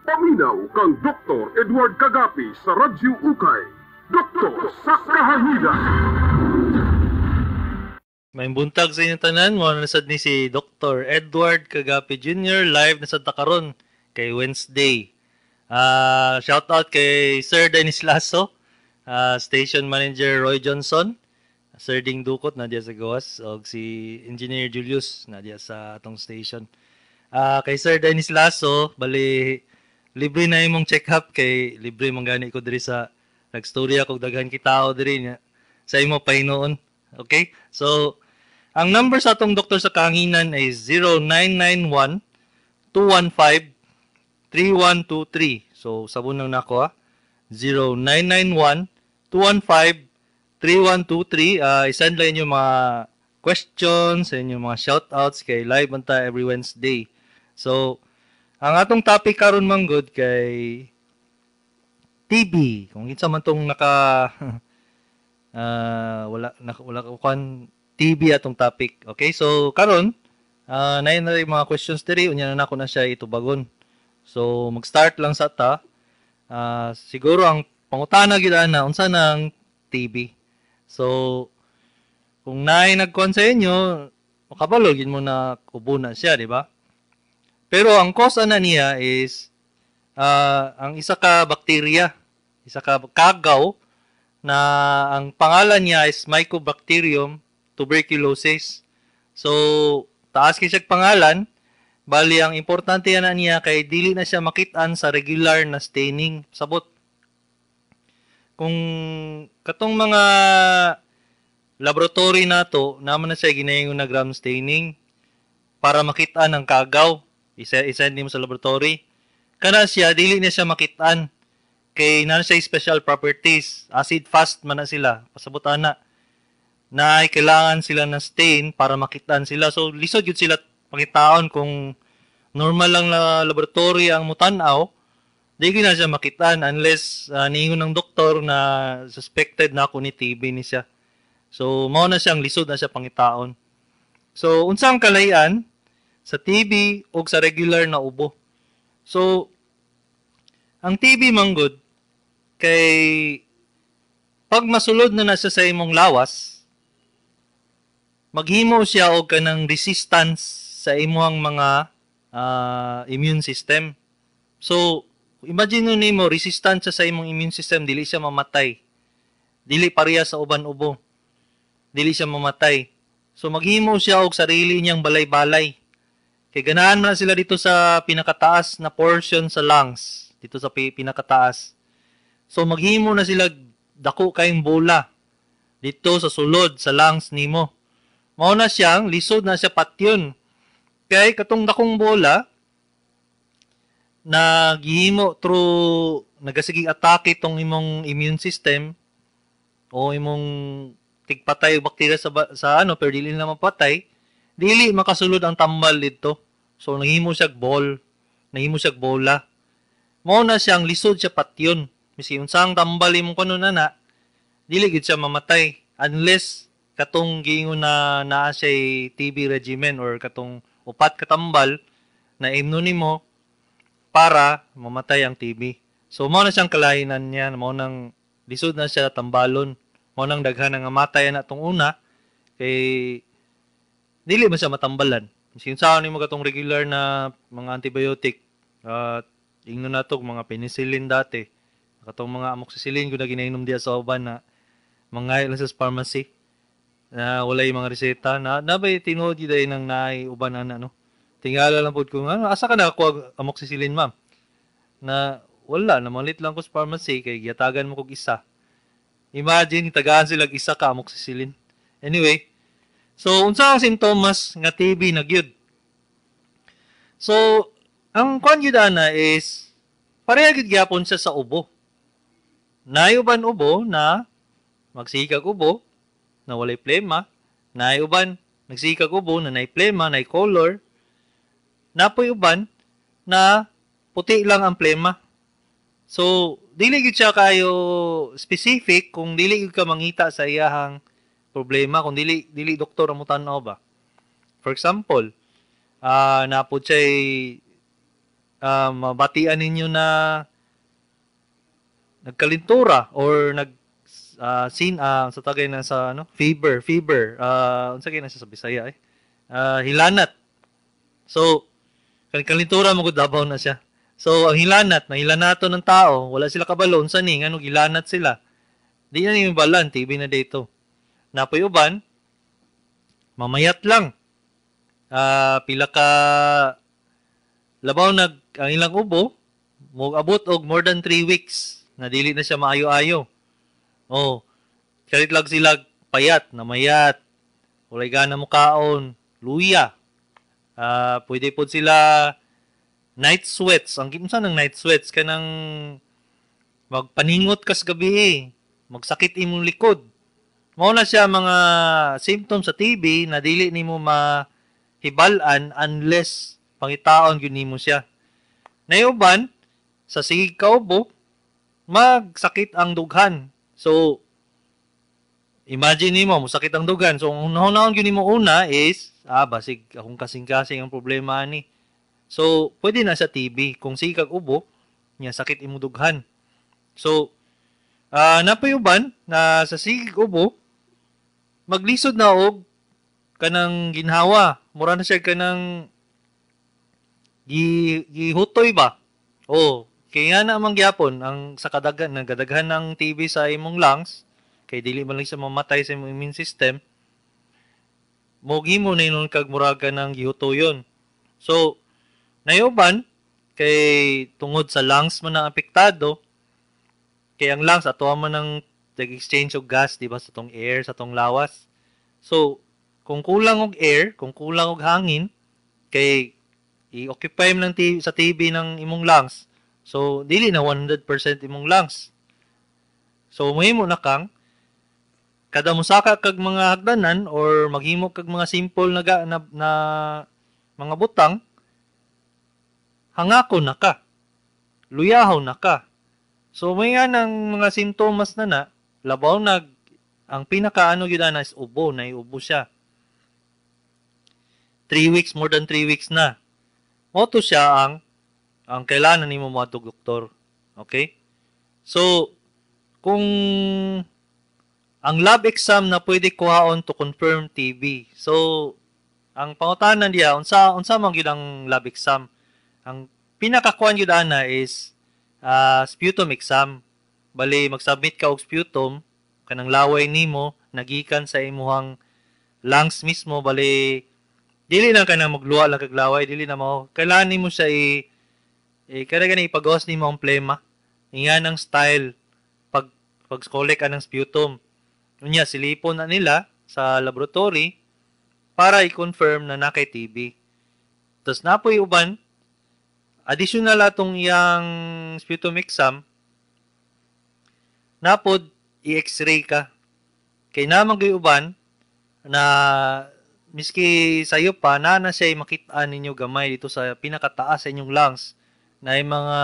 Paminaw kang Dr. Edward Kagapi sa Radyo Ukay. Doktor sa Kahangidan. May buntag sa inyong tanan, mao na sad ni si Dr. Edward Kagapi Jr. live na sad ta karon kay Wednesday. Shout out kay Sir Dennis Lasso, Station Manager Roy Johnson, Sir Ding Dukot na diya sa gawas, og si Engineer Julius na diya sa atong station. Kay Sir Dennis Lasso, bali libre na imong check-up kay libre man gani ko diri sa nagstorya kog daghan kitao diri niya sa imo pahinuon. Okay? So, ang number sa atong doktor sa kahanginan ay 0991 215 3123. So, sabon lang nako ha. 0991 215 3123. I-send lang inyong mga questions, inyong mga shoutouts kay live man ta every Wednesday. So, ang atong topic karon man gud kay TB. Kung kinsa man tong naka wala naka, wala ko kan TB atong topic. Okay? So karon naay na rin mga questions diri, unya na nako na siya itubagon. So mag-start lang sa ta. Siguro ang pangutana gyud ana, unsa nang TB? So kung naay nagkuan sa inyo, makabalo gyud mo na ubo na siya, di ba? Pero ang cause ana niya is ang isa ka bakterya, isa ka kagaw na ang pangalan niya is Mycobacterium tuberculosis. So, taas kay siya pangalan, bali ang importante ana niya kay dili na siya makit-an sa regular na staining. Sabot. Kung katong mga laboratory nato, naman na siya ginaingon na gram staining para makit-an ang kagaw. Isa-isend nimo sa laboratory. Kana siya dili na siya makit-an kay naa siya special properties. Acid fast man na sila. Pasabot ana na ay kailangan sila na stain para makitaan sila. So lisod gyud sila pangitaon kung normal lang na laboratory ang mutan-aw, di gyud na siya makitaan unless niingon ng doktor na suspected na ako ni TB ni siya. So mao na siyang lisod na siya pangitaon. So unsa ang kalahian sa TB og sa regular na ubo? So ang TB manggod kay pag masulod na na siya sa imong lawas, maghimo siya og kanang resistance sa imong mga immune system. So, imagine nimo resistance siya sa imong immune system, dili siya mamatay. Dili pareha sa uban ubo. Dili siya mamatay. So, maghimo siya og sarili niyang balay-balay. Kay ganahan man na sila dito sa pinakataas na portion sa lungs, dito sa pinakataas. So maghimo na sila dako kayong bola dito sa sulod sa lungs nimo. Mao na siyang lisod na siya patyon. Kay katong dakong bola naghimo through nagasigig atake tong imong immune system o imong tigpatay og bakterya sa ano, pero dili na mapatay, dili makasulod ang tambal dito. So nahimo siya ball, nahimo siya bola. Mao na siyang lisod siya patyon. Miski unsang tambal imong kuno na, dili gid siya mamatay unless katong giingon na naa siya TB regimen or katong upat ka tambal na imno nimo para mamatay ang TB. So mao na siyang kalahinan niya, mao nang lisod na siya tambalon. Mao nang daghan nga matay na tong una kay dili man siya matambalan. Miski unsaon nimo katong regular na mga antibiotic, ingnon nato mga penicillin dati, katong mga amoxicillin ko na ginainom diya sa uban na mga lang sa pharmacy na walay mga reseta na nabay tinuod gyud ay nang naay uban ana, no. Tingala lang pud ko nga asa ka nakakuha amoxicillin, ma'am, na wala na malit lang ko sa pharmacy kay giyatagan mo kog isa. Imagine tagaan sila isa ka amoxicillin. Anyway, so unsa ang simptomas nga TB na gyud? So ang kuan gyud ana is pareha gyud gyapon siya sa ubo. Naay uban ubo na magsikag ubo na walay plema, naay uban nagsikag ubo na naay plema, naay color, napoy uban na puti lang ang plema. So dili gyud siya kayo specific kung dili gyud ka mangita sa iyahang problema kung dili dili doktor ang mutan-aw ba. For example, napod siya mabatian ninyo na nagkalintura or nag sin sa tagay na sa ano, fever fever unsa kay na siya sa Bisaya eh, hilanat. So kalintura mo gud, labaw na siya. So ang hilanat, nahilanato ng tao, wala sila kabalo unsa ni, ngano gilanat sila. Di na ninyo balan, TB na dito. Napoy uban, mamayat lang. Pila ka labaw nag ang ilang ubo mo abot og more than 3 weeks na dili na siya maayo-ayo. Oh, kalit lang sila payat, namayat, walay gana mo kaon, luya. Pwede pod sila night sweats. Ang kinsa ng night sweats, kanang magpaningot kas gabi eh, magsakit imong likod. Mao na siya mga symptoms sa TB na dili nimo mahibal-an unless pangitaon gyud nimo siya. Nayuban sa sige kaubo, magsakit ang dughan. So imagine nimo mosakit ang dughan. So ang hunahon gyud nimo una is basig akong kasing-kasing ang problema ani. So pwede na sa TB kung sige kag ubo nya sakit imong dughan. So napoy uban na sa sige ubo maglisod na og kanang ginhawa. Mura na siya kanang gihutoy ba? Oh, kay nga na man gyapon ang sa kadagan nagadaghan ng TB sa imong lungs kay dili man lang siya mamatay sa imong immune system. Mo gimo na inon kag murag ka ng gihutoyon. So nayuban kay tungod sa lungs man ang apektado, kay ang lungs ato man ang nag-exchange og gas, di ba, sa tong air, sa tong lawas. So kung kulang og air, kung kulang og hangin, kay i-occupy mo lang sa TB ng imong lungs. So dili na 100% imong lungs. So mahimo na kang kada mosaka kag mga hagdanan or maghimo kag mga simple na, na mga butang, hangako na ka, luyahaw na ka. So may nga ng mga simptomas na na, labaw nag ang pinakaano gyud ana is ubo, naiubo siya. 3 weeks, more than 3 weeks na. Mao to siya ang kailangan nimo moadtog doktor. Okay? So kung ang lab exam na pwede kuhaon to confirm TB. So ang pangutanan diya, unsa unsa man gyud ang lab exam? Ang pinakakuan gyud ana is sputum exam. Bali mag-submit ka og sputum, kanang laway nimo nagikan sa imuhang lungs mismo. Bali dili lang ka na magluwa lang kag laway, dili na mo kailangan nimo siya i, i kada gani ipagawas nimo ang plema. Ingan ang style pag pag-collect ka ng sputum. Unya silipon na nila sa laboratory para i-confirm na na kay TB. Tapos napoy uban, additional atong iyang sputum exam, napod i-x-ray ka. Kay naman gyud uban na miski sayo pa na siya makita ninyo gamay dito sa pinakataas sa inyong lungs na yung mga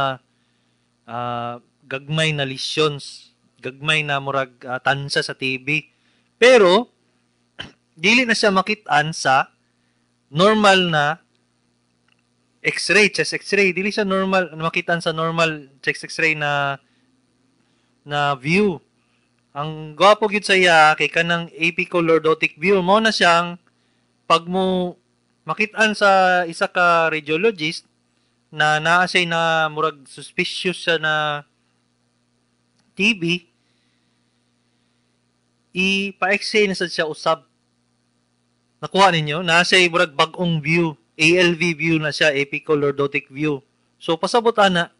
gagmay na lesions, gagmay na murag tansa sa TB. Pero dili na siya makitaan sa normal na x-ray, chest x-ray. Dili siya normal makitaan sa normal chest x-ray na na view. Ang gwapo gyud sa iya kay kanang apicolordotic view. Mo na siyang pag mo makitaan sa isa ka radiologist na naa siya na murag suspicious siya na TB, ipa-x-ray na sad siya usab. Nakuha ninyo? Naa siya murag bag-ong view, ALV view na siya, apicolordotic view. So pasabot ana,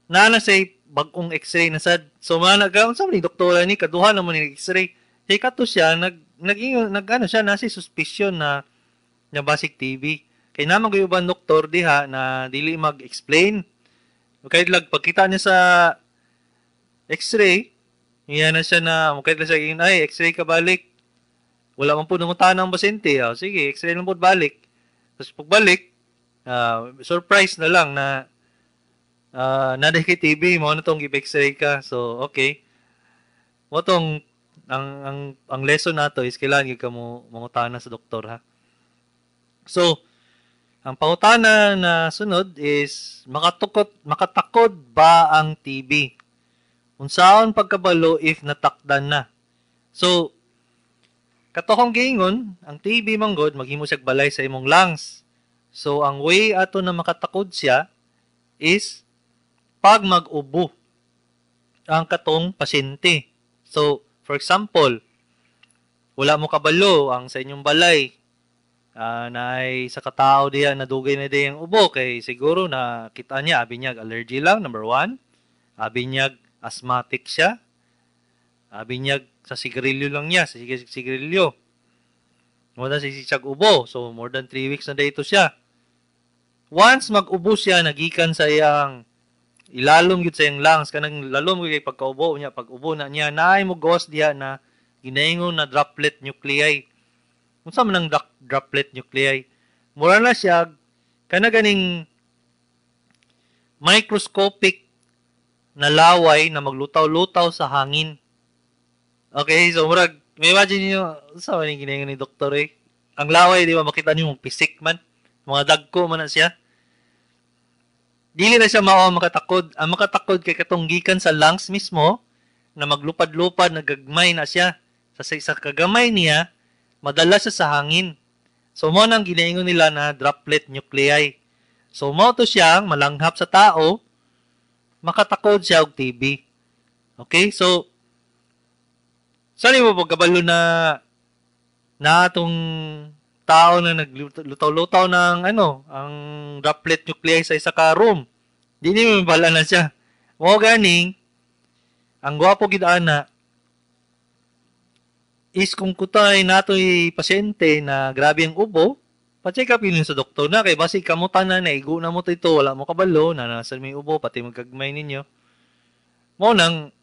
naa na siya bag-ong x-ray na sad. So mana ka unsa man ni doktora ni, kaduha naman ni x-ray. Kay kato siya nag nag nag ano siya, nasi suspicion na na basic TB. Kay naman gyud uban doktor diha na dili mag-explain. Kay lag pagkita niya sa x-ray, iya na siya na mo lang siya ay x-ray ka balik. Wala man po nangutana ang pasyente. Ah, sige, x-ray lang po balik. Tapos pagbalik, surprise na lang na naa kay TB, mo na tong gi-x-ray ka. So, okay. Mo tong ang lesson nato is kailangan gyud ka mo mangutana sa doktor ha. So, Ang pangutana na sunod is makatakod ba ang TB? Unsaon pagkabalo if natakdan na? So, kato kong giingon, ang TB manggod maghimo siya balay sa imong lungs. So, ang way ato na makatakod siya is pag mag-ubo ang katong pasyente. So, for example, wala mo kabalo ang sa inyong balay, naay sa katao diya na dugay na diyang ubo kay siguro na kita niya abi niya allergy lang, number 1, abi niya asthmatic siya, abi niya sa sigarilyo lang niya, sa sigarilyo. Wala siya ubo. So more than 3 weeks na dito siya. Once mag-ubo siya, nagikan sa iyang ilalom gyud sa iyang lungs, kanang lalom gyud kay pagkaubo niya, pag ubo na niya, naay mo gawas diya na ginaingon na droplet nuclei. Unsa man ang droplet nuclei? Mura na siya kana ganing microscopic na laway na maglutaw-lutaw sa hangin. Okay, so murag may imagine niyo unsa man yung ginaingon ni doktor eh. Ang laway, di ba, makita niyo mong pisik man, mga dagko man na siya. Dili na siya mao makatakod. Ang makatakod kay katong gikan sa lungs mismo na maglupad-lupad, nagagmay na siya. Sa kagamay niya, madala siya sa hangin. So, mo nang ginaingon nila na droplet nuclei. So, mo to siyang malanghap sa tao, makatakod siya og TB. Okay? So, saan mo pagkabalo na na atong tao na naglutaw-lutaw ng ano, ang droplet nuclei sa isa ka room? Di ni mabala na siya. Mo ganing ang gwapo gid ana is kung kutay natoy pasyente na grabe ang ubo, pa-check up yun sa doktor na kay basi kamutan na naigo na mo ito, wala mo kabalo na nasa may ubo pati magkagmay ninyo. Mo nang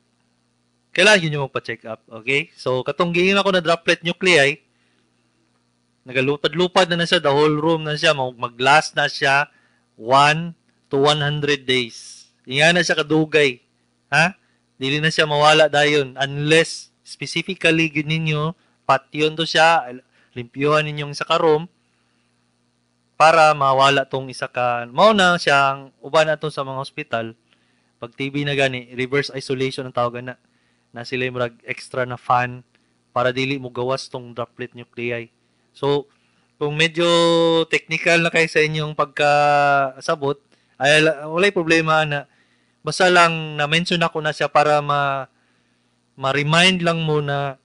kailangan yun yung magpa-check up, okay? So katong giingon ako na droplet nuclei, nagalupad-lupad na na siya, the whole room na siya, mag-last na siya 1 to 100 days. Inga na siya kadugay. Ha? Dili na siya mawala dayon unless specifically gyud ninyo patyon to siya, limpyuhan ninyong isa ka room para mawala tong isa ka. Mao na siyang uban na sa mga hospital pag TB na gani, reverse isolation ang tawag na. Na sila murag extra na fan para dili mo gawas tong droplet nuclei. So, kung medyo technical na kayo sa inyong pagkasabot, ay walay problema na. Basta lang na-mention ako na siya para ma-remind lang mo na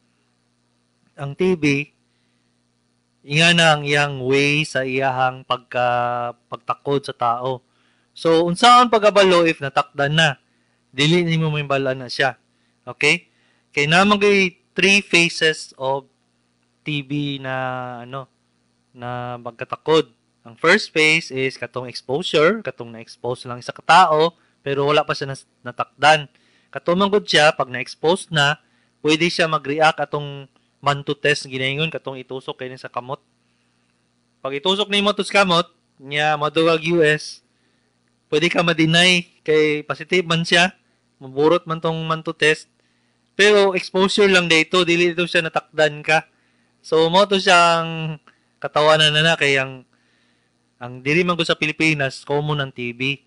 ang TB inga na ang iyang way sa iyahang pagtakod sa tao. So, unsaon pagabalo if natakdan na, dili nimo mahimbal-an na siya. Okay? Kay naman kay 3 phases of TB na ano na magkatakod. Ang first phase is katong exposure, katong na-expose lang isa ka tao pero wala pa siya natakdan. Katong manggod siya pag na-expose na, pwede siya mag-react atong Mantoux test ginaingon, katong itusok kay sa kamot. Pag itusok nimo to sa kamot, nya maduwag US, pwede ka ma-deny kay positive man siya, maburot man tong Mantoux test. Pero exposure lang dito, dili dito siya natakdan ka. So mo to siyang katawanan na na kay ang dili man ko sa Pilipinas common ang TB.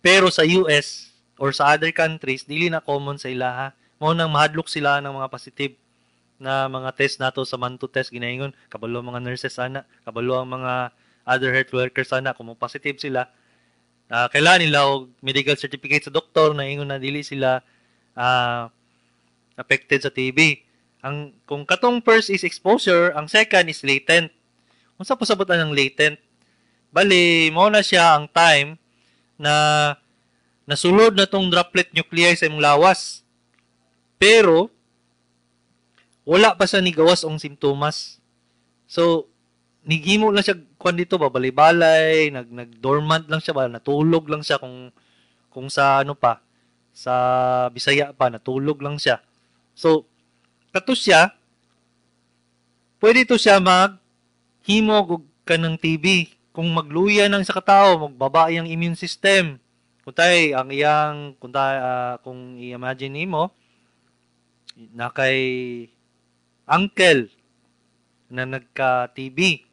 Pero sa US or sa other countries dili na common sa ilaha. Mao nang mahadlok sila ng mga positive na mga test nato sa Mantoux test ginaingon, kabalo ang mga nurses ana, kabalo ang mga other health workers ana kung positive sila. Kailangan nila og medical certificate sa doktor na ingon na dili sila affected sa TB. Ang kung katong first is exposure, ang second is latent. Unsa po sabutan ang latent? Bali, mao na siya ang time na nasulod na tong droplet nuclei sa imong lawas. Pero wala pa siya nigawas ang simptomas. So, nigimo lang siya kwan dito ba, balay-balay, nag-dormant lang siya ba, natulog lang siya kung sa ano pa, sa Bisaya pa, natulog lang siya. So, kato siya, pwede to siya maghimo og kanang TB. Kung magluya ng sa katao, magbaba ang immune system. Kung tay ang iyang kung tay, kung i-imagine nimo na kay uncle na nagka-TB.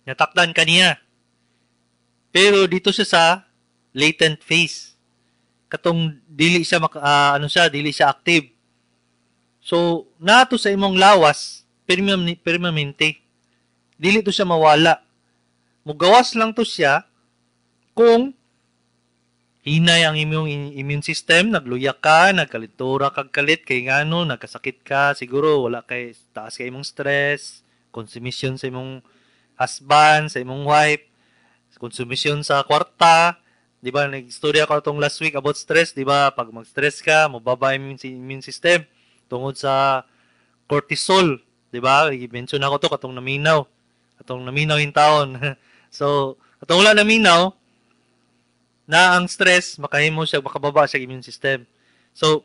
Natakdan kaniya. Pero dito siya sa latent phase. Katong dili siya ano siya, dili siya active. So, nato sa imong lawas permanente. Dili to siya mawala. Mugawas lang to siya kung hinay ang imong immune system, nagluya ka, nagkalitura kag kalit kay ngano, nagkasakit ka, siguro wala kay taas kay imong stress, consumption sa imong husband, sa imong wife, consumption sa kwarta. Di ba, nag-istorya ko atong last week about stress, di ba? Pag mag-stress ka, mababa ang immune system tungod sa cortisol, di ba? I-mention ako to katong naminaw. Katong naminaw yung taon. So, katong wala naminaw, na ang stress, makahimo siya, makababa siya immune system. So,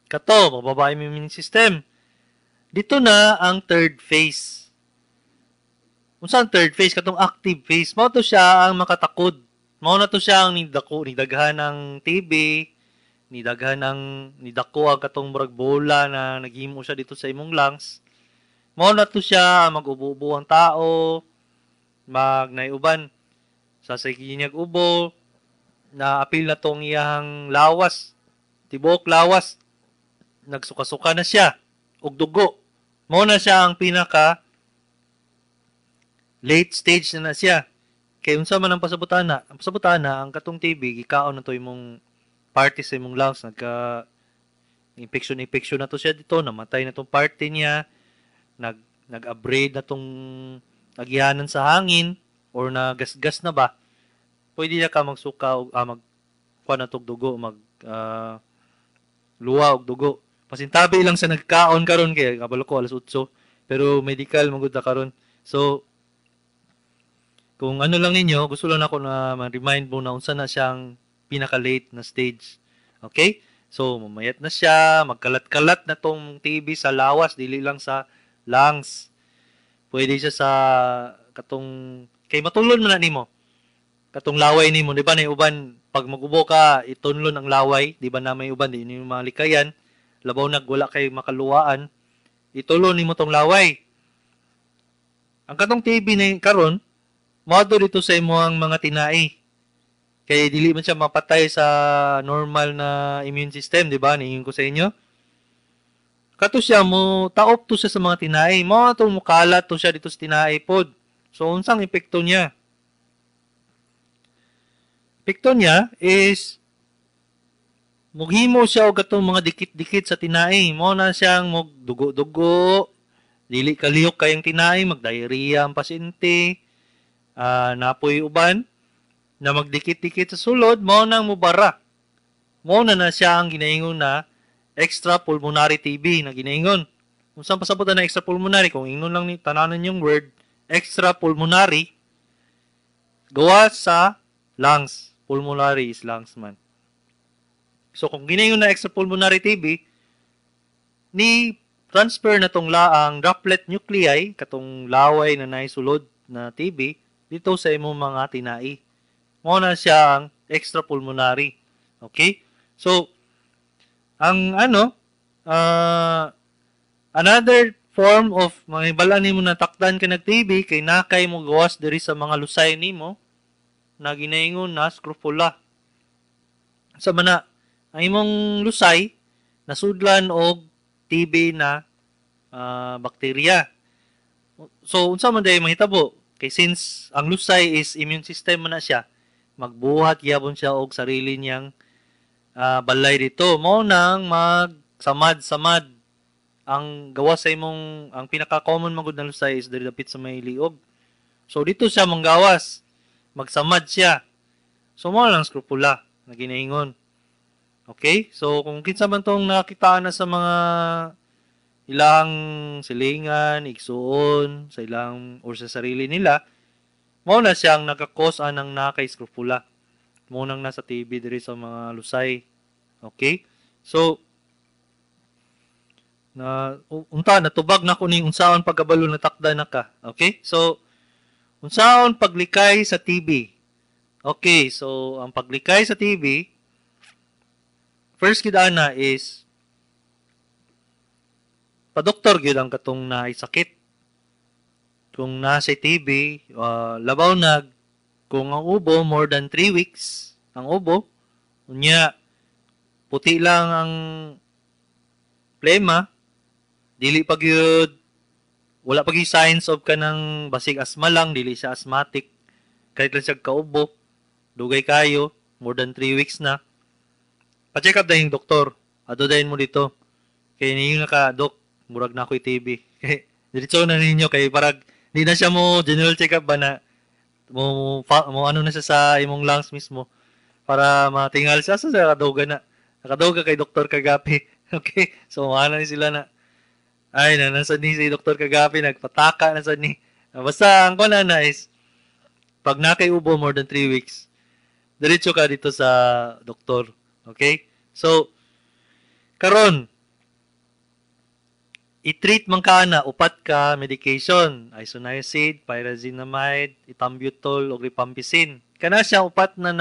kato, mababa yung immune system. Dito na ang third phase. Unsa ang third phase? Katong active phase. Mao to siya ang makatakod. Mao na to siya ang nidako, nidaghan ng TB, nidaghan ng nidako ang katong murag bola na naghimo siya dito sa imong lungs. Mao na to siya mag-ubo-ubo ang tao, magnaiuban sa sige niyag ubo, na apil na tong iyang lawas, tibuok lawas, nagsuka-suka na siya og dugo. Mao na siya ang pinaka late stage na na siya. Kay unsa man ang pasabutan na? Ang pasabutan na ang katong TB gikaon na to imong party sa imong lungs, nagka infection infection na to siya dito, namatay na tong party niya, nag-abrade na tong agihanan sa hangin or nagasgas na ba. Pwede na ka magsuka og mag kuha na tog dugo, mag luwa og dugo. Pasintabi lang sa nagkaon karon kay kabalo ko alas 8, pero medical man gud na karon. So kung ano lang ninyo, gusto lang ako na ma-remind mo na unsa na siyang pinaka-late na stage. Okay? So, mamayat na siya, magkalat-kalat na tong TB sa lawas, dili lang sa lungs. Pwede siya sa katong, kay matulon man na nimo. Katong laway nimo, di ba na uban, pag magubo ka, itunlon ang laway, di ba na may uban, di nimo malikayan, labaw nag wala kay makaluwaan, itulon nimo tong laway. Ang katong TB na karon, moadto dito sa imong mga tinai. Kay dili man siya mapatay sa normal na immune system, di ba? Niingon ko sa inyo. Kato siya mo taop to siya sa mga tinai. Mao to mukalat to siya dito sa tinai pod. So unsang epekto niya? Epekto niya is mughimo siya og katong mga dikit-dikit sa tinai. Mao na siyang mugdugo-dugo, dili kalihok kayong tinai, magdiarrhea ang pasyente. Napoy uban na magdikit-dikit sa sulod, mao nang mubara. Mao na na siya ang ginaingon na extrapulmonary TB na ginaingon. Kung saan pasabutan na extrapulmonary, kung ingnon lang ni tananan yung word extrapulmonary, gawa sa lungs. Pulmonary is lungs man. So kung ginaingon na extrapulmonary TB, ni transfer na tong laang droplet nuclei, katong laway na naisulod na TB, dito sa imong mga tinai. Mao na siya ang extrapulmonary. Okay? So, ang ano, another form of mga bala nimo na takdan ka nag TB kay nakay mo gawas diri sa mga lusay nimo na ginaingon na scrofula. Sa mana ang imong lusay nasudlan og TB na bakterya. So unsa man day mahitabo? Kay since ang lusay is immune system man na siya, magbuhat gyapon siya og sarili niyang balay dito. Mao nang magsamad-samad ang gawas sa imong, ang pinaka-common man gud na lusay is diri dapit sa may liog. So dito siya manggawas, magsamad siya. So mao lang scrofula na ginaingon. Okay? So kung kinsa man tong nakitaan na sa mga ilang silingan, igsuon, sa ilang or sa sarili nila, mao na siyang nagakos anang nakay scrofula. Mao nang nasa TB diri sa mga lusay. Okay? So na unta natubag na ko ning unsaon pagkabalo na takda na ka. Okay? So unsaon paglikay sa TB? Okay, so ang paglikay sa TB first gid ana is padoktor gyud ang katong naay sakit. kung nasa TB, labaw na kung ang ubo more than 3 weeks ang ubo, unya puti lang ang plema, dili pa gyud, wala pa gyud signs of kanang basig asthma lang, dili siya asthmatic, kahit lang siya kaubo, dugay kayo, more than 3 weeks na, pa-check up dayon doktor. Adto dayon mo dito. Kay ninyo naka, "Dok, murag na ako'y TB." Diretso na ninyo kay parag di na siya mo general check up ba na mo ano na siya sa imong lungs mismo para matingal siya sa nakaduga na. Nakaduga kay Dr. Kagapi. Okay? So, ano ni sila na ay, na nasa ni si Dr. Kagapi, nagpataka na sa ni. Basta, ang kuan na is, pag nakay ubo more than 3 weeks, diretso ka dito sa doktor. Okay? So, karon i-treat man ka na upat ka medication, isoniazid, pyrazinamide, ethambutol ug rifampicin. Kana siya upat na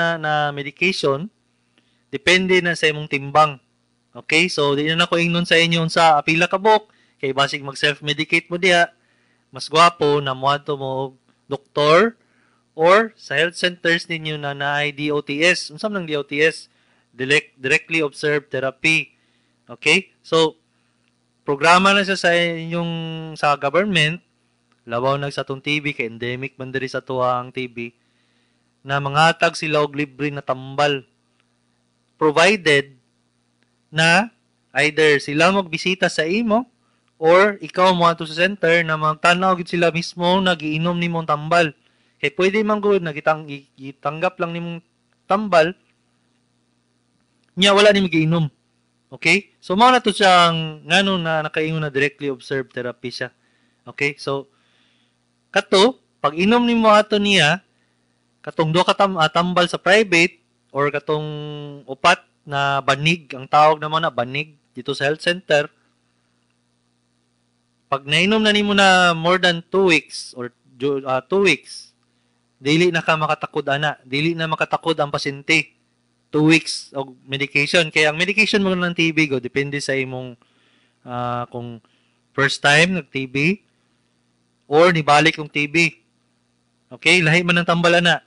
medication, depende na sa imong timbang. Okay? So di na nako ingnon sa inyo unsa apila ka buok kay basig mag self-medicate mo diha. Mas gwapo na moadto mo og doktor or sa health centers ninyo na naay DOTS. Unsa man ang DOTS? Directly observed therapy. Okay? So programa na siya sa inyong sa government, labaw nag sa atong TB kay endemic man diri sa atuang TB, na mangatag sila og libre na tambal provided na either sila magbisita sa imo or ikaw mo sa center na magtanaw gid sila mismo nagiinom nimong tambal, kay pwede man gud na gitanggap lang nimong tambal nya wala ni magiinom. Okay? So, mao na to siyang ngano na nakaingon na directly observed therapy siya. Okay? So, kato, pag inom nimo ato niya, katong duha ka tambal sa private or katong upat na banig, ang tawag naman na banig dito sa health center, pag nainom na nimo na more than 2 weeks or 2 weeks, dili na ka makatakod ana, dili na makatakod ang pasyente. 2 weeks og medication. Kaya ang medication mo ng TB go depende sa imong kung first time nag TB or nibalik yung TB. Okay, lahi man ang tambal ana.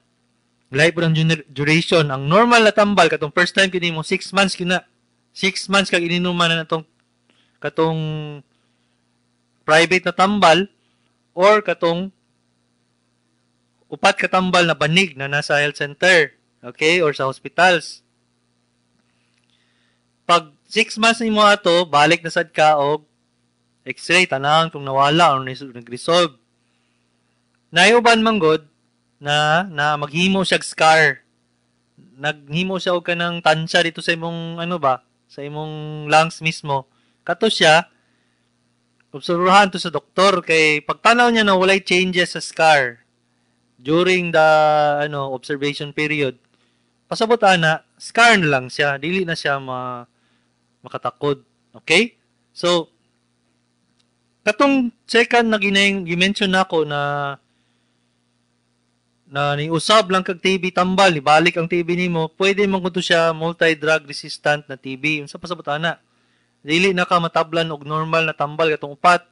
Lahi po ng duration. Ang normal na tambal katong first time kini mo 6 months kina. 6 months kag ininuman na natong katong private na tambal or katong upat ka tambal na banig na nasa health center. Okay? Or sa hospitals. Pag 6 months nimo ato, balik na sad ka og x-ray, tanawon kung nawala or nag-resolve. Nayuban man gud na maghimo siya scar. Naghimo siya og kanang tansya dito sa imong ano ba, sa imong lungs mismo. Kato siya, obserbahan to sa doktor kay pagtanaw niya na walay changes sa scar during the ano observation period, pasabot ana, scar na lang siya, dili na siya makatakod. Okay? So, katong second na ginayng gi-mention nako na na niusab lang kag TB tambal, ibalik ang TB nimo, pwede man kuno siya multi-drug resistant na TB. Unsa pasabot ana? Dili na ka matablan og normal na tambal katong upat.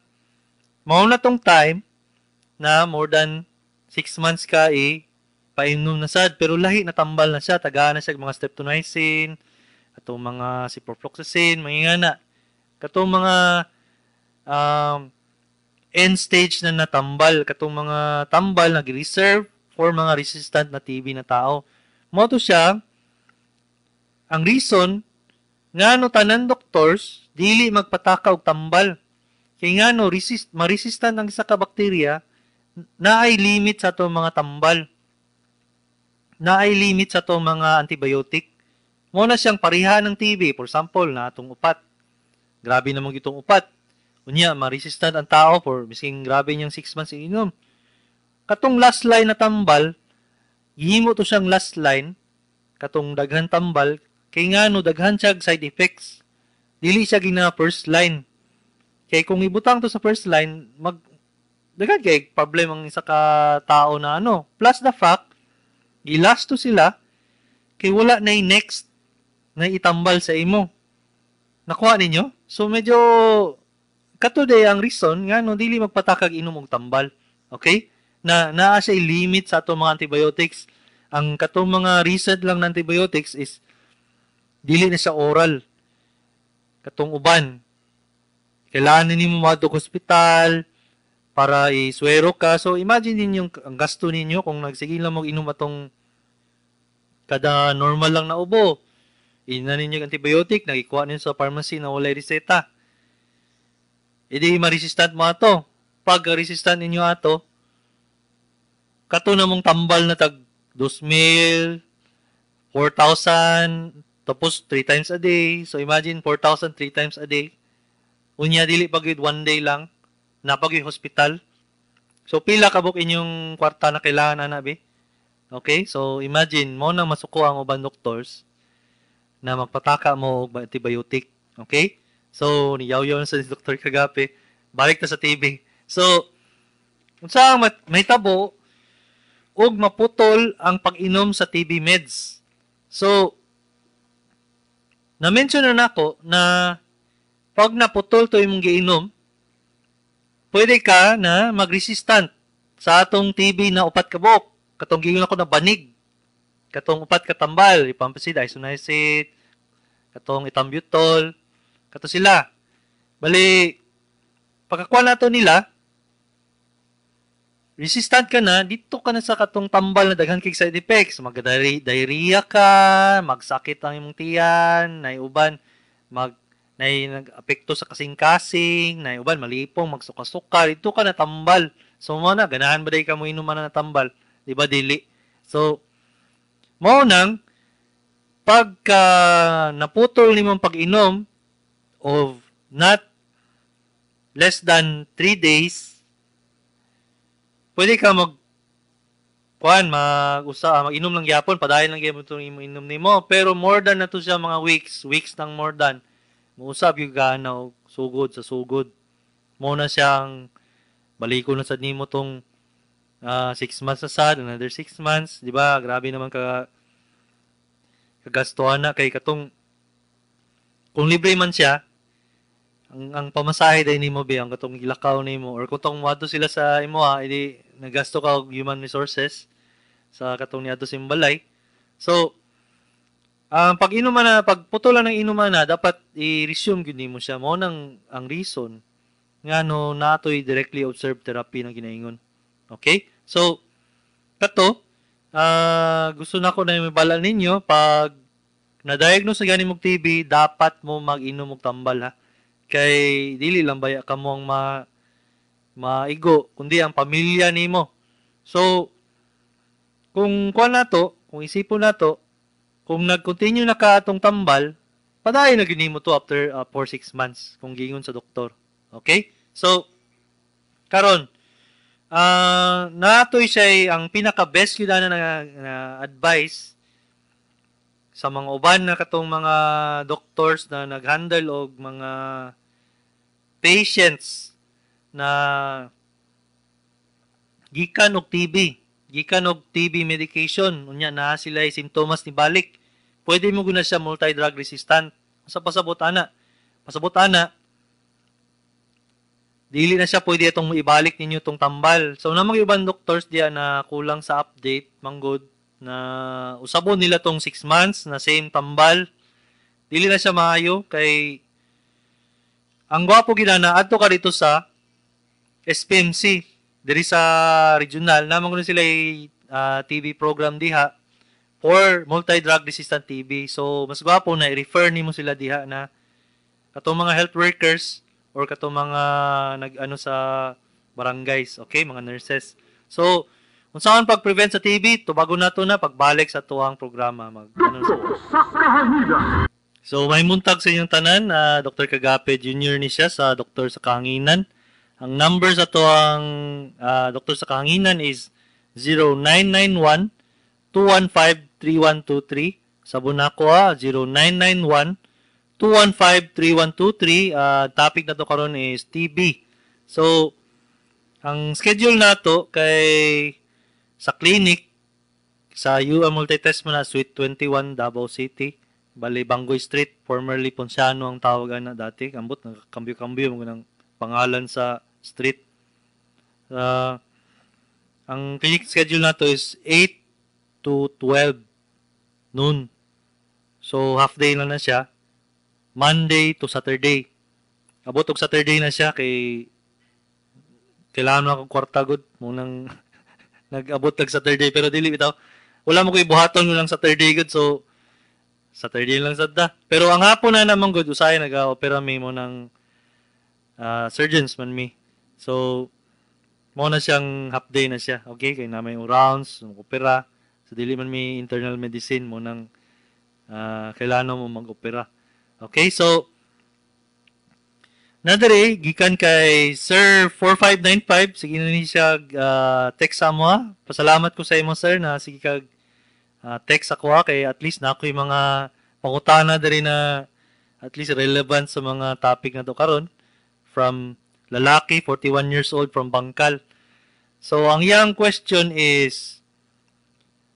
Mao na tong time na more than 6 months ka i painom na sad, pero lahi na tambal na siya, tagaan na siya mga streptomycin, atong mga ciprofloxacin, mga ingana. Katong mga end stage na natambal, katong mga tambal na gi-reserve for mga resistant na TB na tao. Mao to siya ang reason ngano tanan doctors dili magpataka og tambal. Kay ngano ma-resistant ang isa ka bakterya, naay limit sa atong mga tambal. Naay limit sa atong mga antibiotic. Mao na siyang pareha ng TB. For example, na atong upat. Grabe namang itong upat. Unya, ma-resistant ang tao for bising grabe niyang 6 months inom. Katong last line na tambal, gihimo to siyang last line, katong daghan tambal, kay ngano daghan siya side effects. Dili siya gina first line. Kay kung ibutang to sa first line, mag daghan kay problem ang isa ka tao na ano. Plus the fact, gilast to sila kay wala na next na itambal sa imo. Nakuha ninyo? So medyo katuday ang reason nga no dili magpatakag inom og tambal. Okay? Na naa siya limit sa atong mga antibiotics. Ang katong mga recent lang na antibiotics is dili na siya oral. Katong uban, kailangan nimo moadto hospital para iswero ka. So imagine ninyo ang gasto ninyo kung nagsige lang mo inom atong kada normal lang na ubo. Ina ninyo antibiotic, nagikuha ninyo sa pharmacy na walay reseta. Idi ma-resistant mo ato. Pag resistant ninyo ato, kato na mong tambal na tag 2,000, 4,000, tapos 3 times a day. So imagine 4,000 3 times a day. Unya dili pa gyud one day lang, napag hospital. So pila ka buk inyong kwarta na kailangan ana be? Okay? So imagine mo nang masuko ang uban doctors na magpataka mo og antibiotic. Okay? So niyaw-yaw na sa Dr. Kagape. Balik ta sa TB. So unsa ang mahitabo og maputol ang pag-inom sa TB meds? So na-mention na nako na pag naputol to imong giinom, pwede ka na mag-resistant sa atong TB na upat ka buok. Katong giingon ako na banig. Katong upat ka tambal, rifampicin, isoniazid, katong ethambutol, kato sila. Bali, pagkakuha nato nila, resistant ka na, dito ka na sa katong tambal na daghan kay side effects. Mag-diarrhea ka, magsakit ang imong tiyan, nay uban, nay nag-apekto sa kasing-kasing, nay uban, malipong, magsuka-suka, dito ka na tambal. So, mo na, ganahan ba day ka mo inuman na tambal? Di ba, dili? So, mo nang, pagka naputol nimong pag-inom of not less than 3 days, pwede ka mag-inom lang gyapon, padayon lang gyapon itong inom nimo. Pero more than na to siya mga weeks, weeks nang more than, muusab yung gana og sugod sa sugod. Mo na siyang baliko na sad nimo tong 6 months na sad, another 6 months, di ba? Grabe naman kagastuhan na kay katong kung libre man siya, ang pamasahe day nimo be ang katong gilakaw nimo or kung tong moadto sila sa imo, edi nagasto ka og human resources sa katong niadto sa imong balay. So, ang pag inuman na, pag putulan ng inuman na, dapat i-resume gyud nimo siya. Mao nang ang reason nga no natoy directly observed therapy na ginaingon. Okay? So, kato, gusto na ko na mibala ninyo, pag na-diagnose na gani mong TB, dapat mo mag-inom og tambal ha. Kay dili lang baya kamo ang maigo, kundi ang pamilya nimo. So, kung kuan na to, kung isipon na to, kung nag-continue na ka atong tambal, padayon na gyud nimo to after 4-6 months kung giingon sa doktor. Okay? So, karon natoy siya ang pinaka-best gyud na advice sa mga uban na katong mga doctors na nag-handle og mga patients na gikan og TB, gikan og TB medication, unya naa sila simptomas ni balik. Pwede mo guna siya multi-drug resistant. Sa pasabot ana. Pasabot ana, dili na siya pwede itong ibalik ninyo tong tambal. So, na mga ibang doctors diya na kulang sa update, manggod, na usabon nila tong 6 months na same tambal. Dili na siya maayo kay ang gwapo gina na adto ka dito sa SPMC diri sa regional naman kuno sila TB program diha for multi-drug resistant TB. So mas gwapo na i-refer nimo sila diha na katong mga health workers or katong mga nag-ano sa barangays, okay, mga nurses. So unsaon pag-prevent sa TB, tubago na to na pagbalik sa tuwang programa mag ano. Doktor sa Kahanginan. So may muntag sa inyong tanan, Dr. Kagape Jr. ni siya sa Doktor sa Kahanginan. Ang number sa tuwang Doktor sa Kahanginan is 0991 215 3123. Sabon nako ha, 0991 215 3123. Topic na to karon is TB. So ang schedule nato kay sa clinic sa UM Multitest mo na Suite 21 Davao City, bali Bangoy Street, formerly Ponciano ang tawag na dati. Ambot nagkambyo-kambyo mo ng pangalan sa street. Ang clinic schedule nato is 8 to 12 noon. So half day lang na siya. Monday to Saturday. Abot og Saturday na siya kay kailangan mo akong kwarta gud mo nang nag-abot lag Saturday, pero dili bitaw, wala mo koy buhaton mo lang Saturday gud, so Saturday lang sad ta. Pero ang hapon na naman gud, usahay naga-opera mi mo ng surgeons man mi. So mo na siyang half day na siya. Okay, kay na may rounds, opera. So dili man mi internal medicine mo nang kailangan mo mag-opera. Okay, so nadere gikan kay Sir 4595, sige na ni siya text sa amo. Pasalamat ko sa imo, sir, na sige kag text ako ha, kay at least na ako'y mga pangutana diri na at least relevant sa mga topic na to karon, from lalaki, 41 years old, from Bangkal. So ang iyang question is,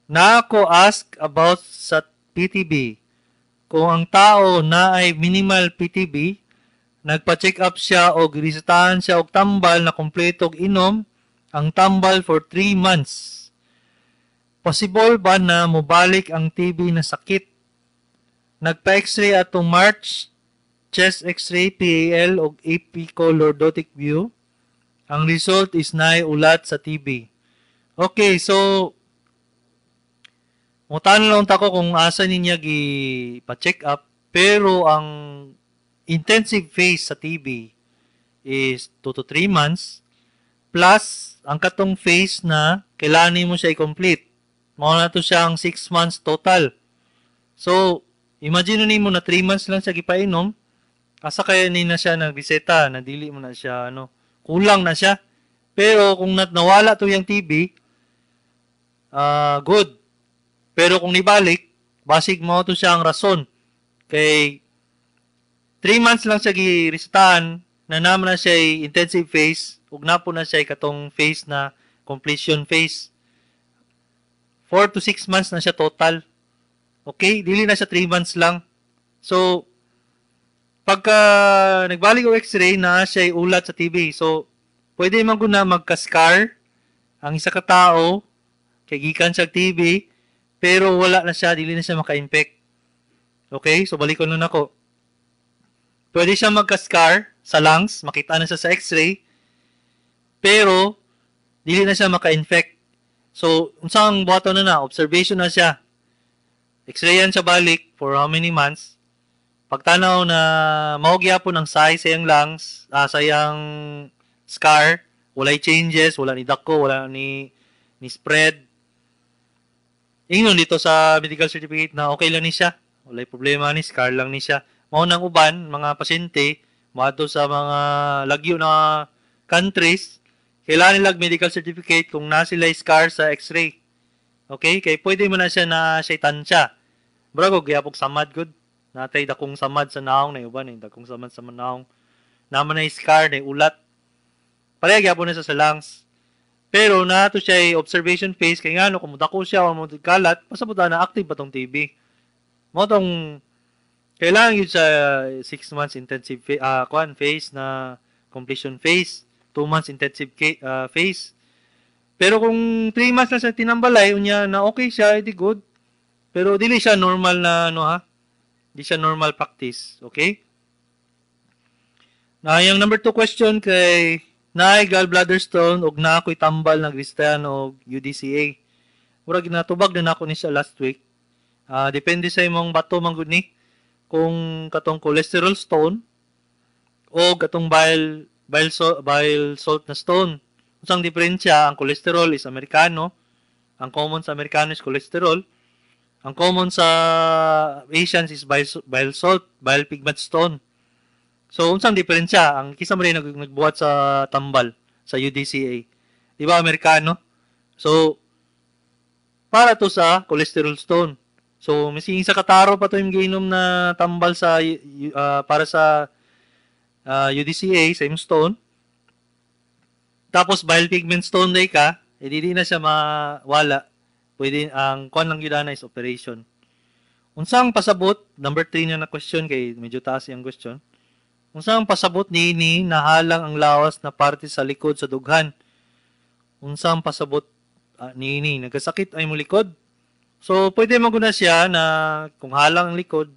na ako ask about sa PTB. Kung ang tao na ay minimal PTB, nagpa-check up siya og resetahan siya og tambal na kompleto og inom ang tambal for 3 months. Possible ba na mobalik ang TB na sakit? Nagpa-X-ray atong March, chest X-ray, PAL og apicolordotic view. Ang result is naay ulat sa TB. Okay, so mutano lang ta ko kung asa niya gi pa-check up, pero ang intensive phase sa TB is 2 to 3 months plus ang katong phase na kailangan mo siya i-complete. Mao na to siyang 6 months total. So, imagine nimo na 3 months lang siya gipainom, asa kaya ni na siya nagreseta na dili mo na siya ano, kulang na siya. Pero kung nawala to yung TB, good. Pero kung nibalik, basig mo to siya ang rason. Kay 3 months lang siya giresetahan, na naman na siya intensive phase, ug napo na siya katong phase na completion phase. 4 to 6 months na siya total. Okay? Dili na siya 3 months lang. So, pagka nagbalik og x-ray na siya ulat sa TB. So, pwede man gud na magka-scar ang isa ka tao kay gikan siya TB, pero wala na siya, dili na siya maka-infect. Okay? So, balikon na nako. Pwede siya magka-scar sa lungs, makita na siya sa x-ray, pero dili na siya maka-infect. So, unsa ang buhaton na na? Observation na siya. X-rayan siya balik for how many months. Pagtanaw na mao gyapon ang size sa iyang lungs, sa iyang scar, walay changes, wala ni dako, wala ni spread. Ingnon dito sa medical certificate na okay lang ni siya. Walay problema ni, scar lang ni siya. Mao nang uban mga pasyente moadto sa mga lagyo na countries, kailangan nila medical certificate kung na sila scar sa x-ray. Okay? Kay pwede mo na siya na siya tansya. Murag og gihapog samad gud. Natay dakong samad sa naong na uban eh, dakong samad sa naong. Naman na scar na ulat. Pareha gyapon na siya sa lungs. Pero na to siya observation phase kay ngano kung dako siya o mo kalat, pasabot na active pa tong TB. Mo tong kailangan yun sa 6 months intensive kuan phase na completion phase, 2 months intensive phase. Pero kung 3 months lang sa tinambalay, unya na okay siya, edi good. Pero dili siya normal na ano ha. Di siya normal practice, okay? Na yung number 2 question kay naay gallbladder stone og naa ko'y tambal nagresetahan og UDCA. Murag natubag na nako ni siya last week. Depende sa imong bato man gud ni. Kung katong cholesterol stone o katong bile salt na stone. Unsang diferensya? Ang cholesterol is Amerikano. Ang common sa Amerikano is cholesterol. Ang common sa Asians is bile salt, bile pigment stone. So, unsang diferensya? Ang kisa mo rin nagbuhat sa tambal, sa UDCA. Di ba, Amerikano? So, para to sa cholesterol stone. So, miski sa kataro pa to yung giinom na tambal sa para sa UDCA, same stone. Tapos, bile pigment stone day ka, eh, di na siya mawala. Pwede, ang kuan lang yun na is operation. Unsang pasabot, number 3 na na question, kay medyo taas yung question. Unsang pasabot niini nahalang ang lawas na parte sa likod sa dughan? Unsang pasabot Niini nagkasakit ay mo likod. So pwede man gud na siya na kung halang ang likod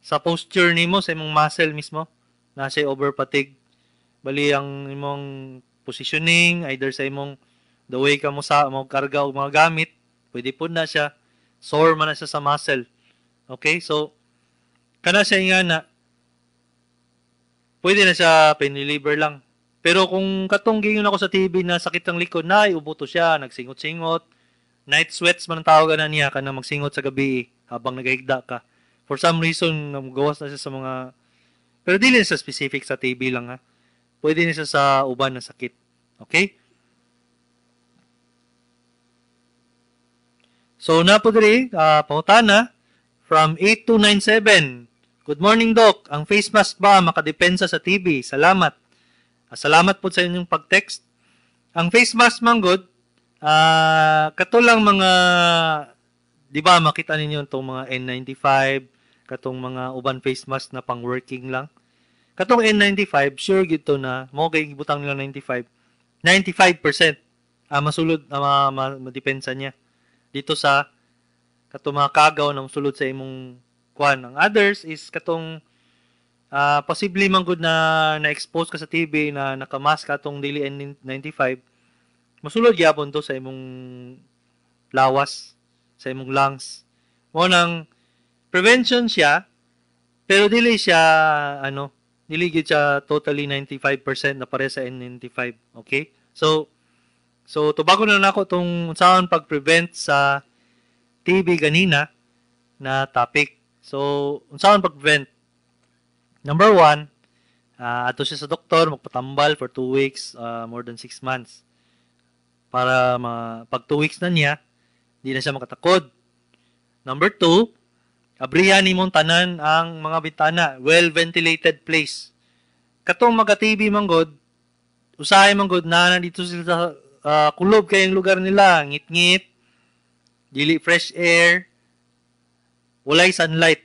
sa posture nimo, sa imong muscle mismo, na siya over fatigue. Bali ang imong positioning, either sa imong the way ka mo sa mo karga og mga gamit, pwede pud na siya sore man na siya sa muscle. Okay? So kana siya nga na pwede na siya pain reliever lang. Pero kung katong giingon ako sa TB na sakit ang likod na, ubo to siya, nagsingot-singot, night sweats man ang tawag na niya, kanang magsingot sa gabi habang nagahigda ka. For some reason, gawas na siya sa mga, pero dili na siya specific sa TB lang ha. Pwede na siya sa uban na sakit. Okay? So, na po diri, pangutana, from 8297. Good morning, Doc. Ang face mask ba makadepensa sa TB? Salamat. Salamat po sa inyong pag-text. Ang face mask man good, katulang mga, di ba makita ninyo itong mga N95, katong mga uban face mask na pang working lang. Katong N95, sure gito na, mo kay gibutang nila 95, 95% masulod, madepensa niya. Dito sa katong mga kagaw na masulod sa imong kuan. Ang others is katong posible man gud na na-expose ka sa TB na nakamask ka atong dili N95, masulod gyapon to sa imong lawas, sa imong lungs. Mo nang prevention siya, pero dili siya ano, dili gyud siya totally 95% na pare sa N95. Okay? So tubagon na nako tong unsaon pag-prevent sa TB ganina na topic. So, unsaon pag-prevent? Number 1, ato siya sa doktor, magpatambal for 2 weeks, more than 6 months. Para pag 2 weeks na niya, di na siya makatakod. Number 2, abrihan nimong tanan ang mga bintana, well-ventilated place. Katong maga-TB man god, usahay man god na nandito sila sa kulob kayong lugar nila, ngit-ngit, dili fresh air, walay sunlight,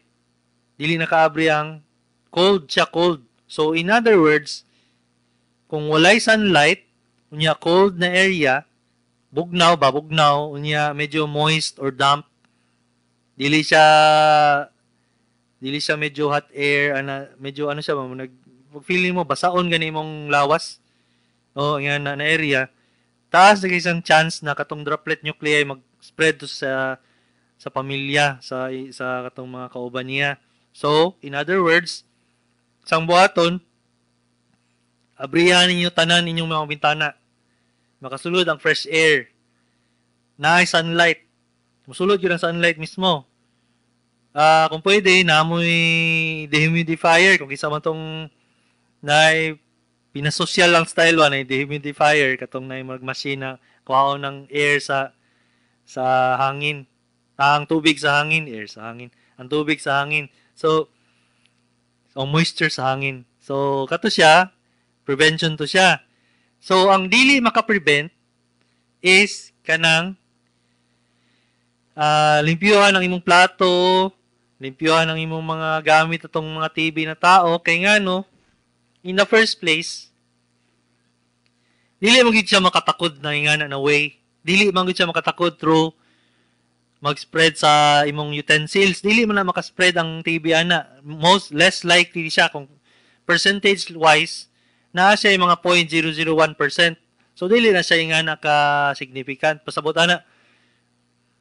dili nakaabri ang cold siya, cold. So, in other words, kung walay sunlight, unya cold na area, bugnaw ba, bugnaw, unya medyo moist or damp, dili siya medyo hot air, ana, medyo ano siya, nag feeling mo basaon gani imong lawas. O nga na area, taas na isang chance na katong droplet nuclei mag-spread to sa pamilya, sa katong mga kauban niya. So, in other words, sang buhaton, abrihan ninyo tanan inyong mga bintana. Makasulod ang fresh air. Naay sunlight. Musulod yun ang sunlight mismo. Kung pwede, naamoy dehumidifier. Kung isa man tong naay pinasosyal lang style wa na dehumidifier, katong naay mag-machine na kuhaon ng air sa hangin. Ang tubig sa hangin, air sa hangin. Ang tubig sa hangin. So, moisture sa hangin. So, kato siya, prevention to siya. So, ang dili makaprevent is kanang limpyuhan ang imong plato, limpyuhan ang imong mga gamit atong mga TB na tao. Kay nga no, in the first place, dili man gid siya makatakod na ingana na way. Dili man gid siya makatakod through mag-spread sa imong utensils. Dili man na makaspread ang TB ana. Most less likely siya kung percentage wise naa siya yung mga 0.001%. So dili na siya ingana ka significant. Pasabot ana.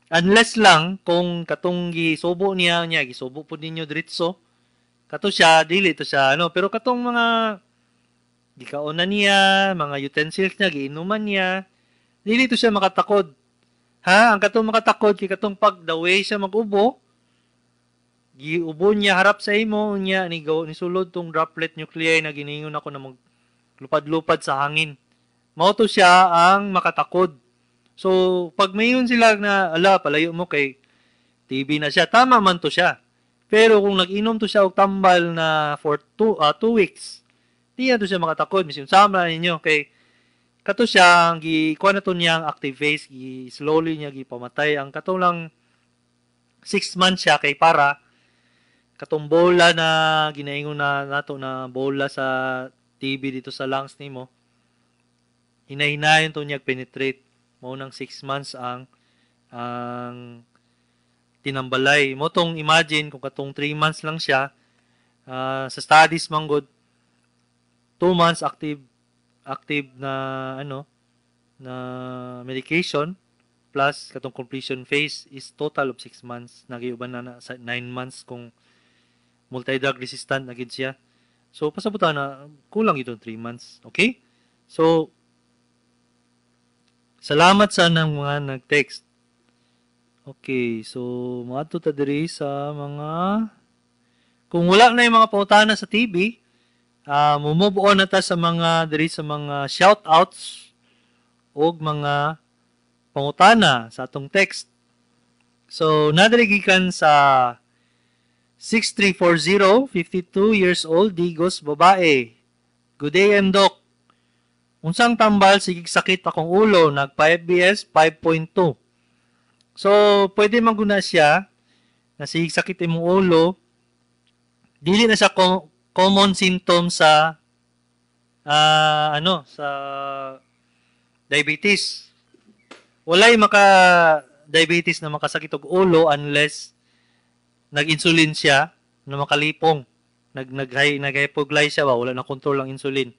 Unless lang kung katong gisubo niya, gisubo pud ninyo diretso. Kato siya dili to siya ano, pero katong mga gikaon na niya, mga utensils niya, giinuman niya, dili to siya makatakod. Ha, ang katong makatakod kay katong pag the way siya magubo, giubo niya harap sa imo niya ni sulod tong droplet nuclei na giningon ako na maglupad-lupad sa hangin. Mao to siya ang makatakod. So, pag mayon sila na ala palayo mo kay TB na siya, tama man to siya. Pero kung nag-inom to siya og tambal na for 2 weeks, di na to siya makatakod. Misin sama ninyo kay kato siya ang gikuha na to niyang active phase, gi slowly niya gipamatay ang kato lang 6 months siya kay para katong bola na ginaingon na nato na bola sa TB dito sa lungs nimo, hinahinayon to niya penetrate. Mao nang 6 months ang tinambalay. Mao tong imagine kung katong 3 months lang siya, sa studies man gud, 2 months active active na ano na medication plus katong completion phase is total of 6 months. Nagiuban na sa 9 months kung multi-drug resistant na gid siya. So pasabutan na kulang itong 3 months. Okay? So salamat sa nang mga nag-text. Okay, so moadto ta diri sa mga, kung wala na yung mga pangutana sa TV, mo-move on na ta sa mga diri sa mga shout-outs og mga pangutana sa atong text. So, nadiri gikan sa 6340, 52 years old, Digos, babae. "Good day, M. Doc. Unsang tambal, sigig sakit akong ulo, nagpa-FBS 5.2." So, pwede man guna siya na sigig sakit imong ulo, dili na siya common symptom sa ano, sa diabetes. Walay maka diabetes na makasakit og ulo unless nag-insulin siya na makalipong. Nag nag nag-hypoglycemia siya ba, wala na control ang insulin.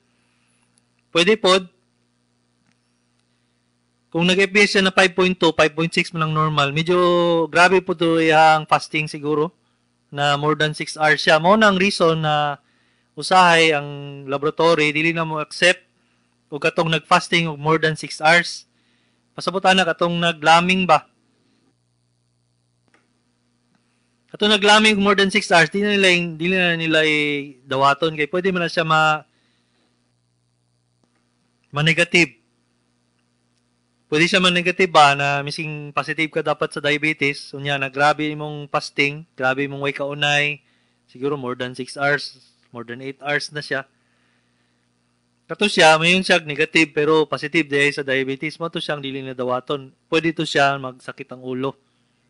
Pwede pod kung nag-FBS siya na 5.2, 5.6 man ang normal, medyo grabe po to iyang fasting siguro na more than 6 hours siya. Mao na ang reason na usahay ang laboratory dili na mo accept og katong nag-fasting og more than 6 hours. Pasabot ana katong naglaming ba? Katong naglaming og more than 6 hours, di na nila dawaton kay pwede man na siya ma negative. Pwede siya man negative ba na missing positive ka dapat sa diabetes. Unya na grabe imong fasting, grabe imong way kaunay, siguro more than 6 hours, more than 8 hours na siya. Kato siya, mayon siya negative pero positive dahil sa diabetes, mao to siyang dili na dawaton. Pwede to siya magsakit ang ulo.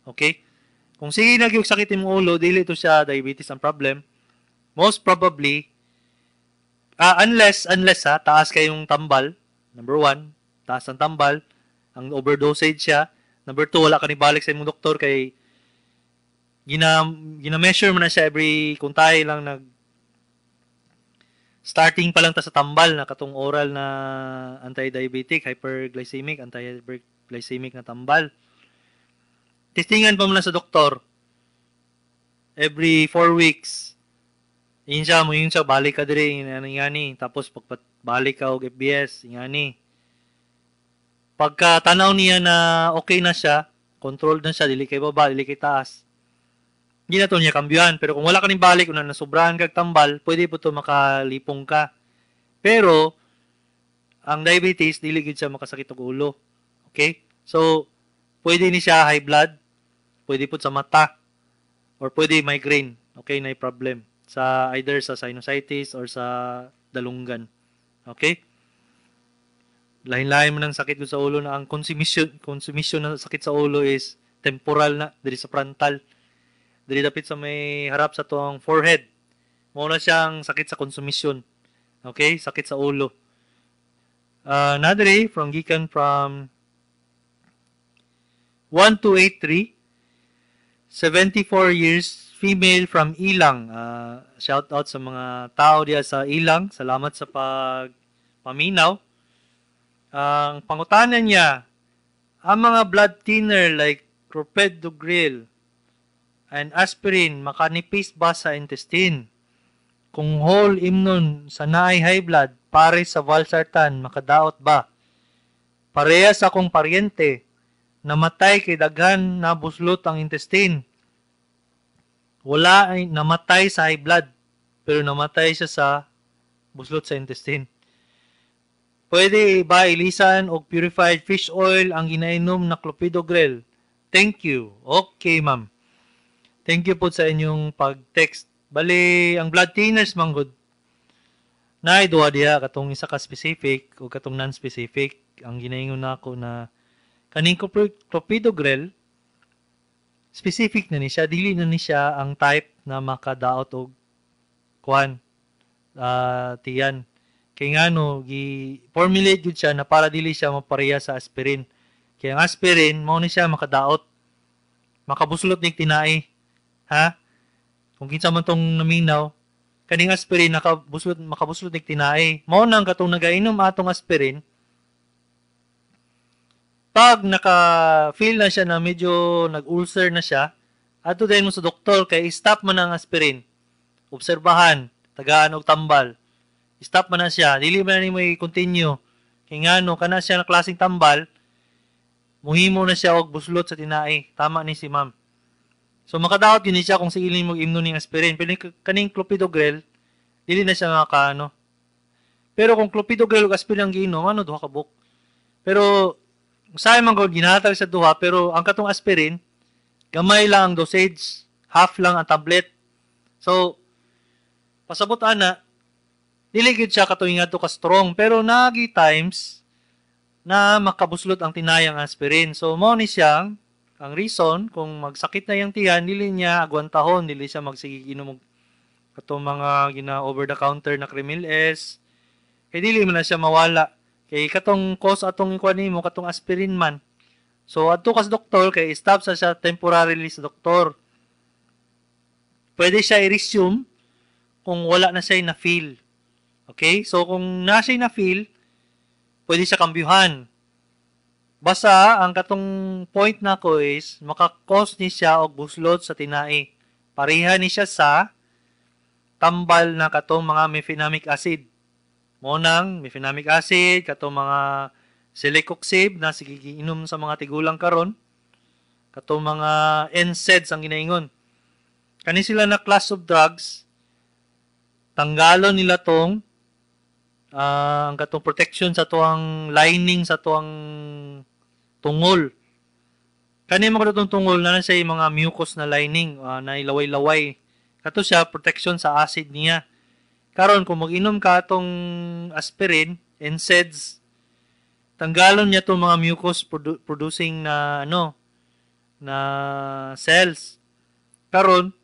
Okay? Kung sige na gyud sakit imong ulo, dili to siya diabetes ang problem. Most probably, unless ha, taas kayong tambal. Number one, taas ang tambal. Ang overdosage siya. Number two, wala ka ni balik sa imong doktor kay gina measure mo na siya every kung tayo lang nag starting pa lang ta sa tambal na katong oral na anti-diabetic, hyperglycemic, anti-hyperglycemic na tambal. Testingan pa mo na sa doktor every 4 weeks. Yun siya mo, yun siya, balik ka diri, ingani. Tapos pag balik ka og FBS, ingani. Pagka tanaw niya na okay na siya, controlled na siya, dili kay baba, dili kay taas, hindi na to niya kambyuhan. Pero kung wala ka ning balik, una nasobrahan kag tambal, pwede po to makalipong ka. Pero, ang diabetes, dili gid siya makasakit og ulo. Okay? So, pwede ni siya high blood, pwede po sa mata, or pwede migraine. Okay, na problem sa either sa sinusitis or sa dalunggan. Okay? Lahin-lahin mo ng sakit ko sa ulo na ang consumption ng sakit sa ulo is temporal na, diri sa frontal. Diri dapit sa may harap sa tuang forehead. Mao na siyang sakit sa consumption. Okay? Sakit sa ulo. Nadre from gikan from 1283, 74 years, female from Ilang. Shout out sa mga tao diya sa Ilang. Salamat sa pagpaminaw. Ang pangutana niya, ang mga blood thinner like clopidogrel and aspirin makanipis ba sa intestine? Kung whole imnon sa naay high blood, pare sa valsartan, makadaot ba? Parehas akong paryente, namatay kay daghan na buslot ang intestine. Wala ay namatay sa high blood, pero namatay siya sa buslot sa intestine. Pwede ba ilisan og purified fish oil ang ginainom na clopidogrel? Thank you. Okay, ma'am. Thank you po sa inyong pag-text. Bali, ang blood thinners man gud, naay duha diha, katong isa ka specific o katong non-specific. Ang ginaingon nako na kaning clopidogrel specific na ni siya, dili na ni siya ang type na makadaot og kuan, tiyan. Kay ngano, gi formulate gyud siya na para dili siya mapareha sa aspirin. Kaya ang aspirin, mao ni siya makadaot. Makabuslot ning tinai. Ha? Kung kinsa man tong naminaw, kaning aspirin nakabuslot, makabuslot ning tinai. Mao nang katong nagainom atong aspirin, pag naka-feel na siya na medyo nag-ulcer na siya, adto din mo sa doktor kay stop man ang aspirin. Obserbahan, tagaan og tambal. Stop man na siya, dili man na nimo i-continue. Kay ngano kana siya na klaseng tambal, muhimo na siya og buslot sa tinai. Tama ni si ma'am. So makadaot yun siya kung sige mo imnon ning aspirin. Pero kaning clopidogrel, dili na siya makaano. Pero kung clopidogrel ug aspirin ang giinom, ano, duha ka buok. Pero usahay man gud ginahatag sa duha, pero ang katong aspirin gamay lang ang dosage, half lang ang tablet. So pasabot ana, dili gyud siya katong ngadto ka strong, pero nagi times na makabuslot ang tinayang aspirin. So mao ni siyang ang reason kung magsakit na yang tiyan, dili niya agwantahon, dili siya magsige inom og katong mga gina over the counter na Kremil S. Kay dili man na siya mawala. Kay katong cause atong ikuan nimo katong aspirin man. So adto ka sa doktor kay stop sa siya temporarily sa doktor. Pwede siya i-resume kung wala na siya na feel. Okay? So kung na siya na feel, pwede siya kambyuhan. Basta ang katong point nako is maka-cause ni siya og buslot sa tinai. Pareha ni siya sa tambal na katong mga mefenamic acid. Mo nang mefenamic acid, katong mga celecoxib na sige giinom sa mga tigulang karon, katong mga NSAIDs ang ginaingon. Kani sila na class of drugs, tanggalon nila tong ang katong protection sa tuang lining sa tuang tungol. Kani mo katong tungol na siya yung mga mucus na lining na ilaway-laway. Kato siya protection sa acid niya. Karon kung mag-inom ka atong aspirin, NSAIDs, tanggalon niya tong mga mucus producing na ano na cells. Karon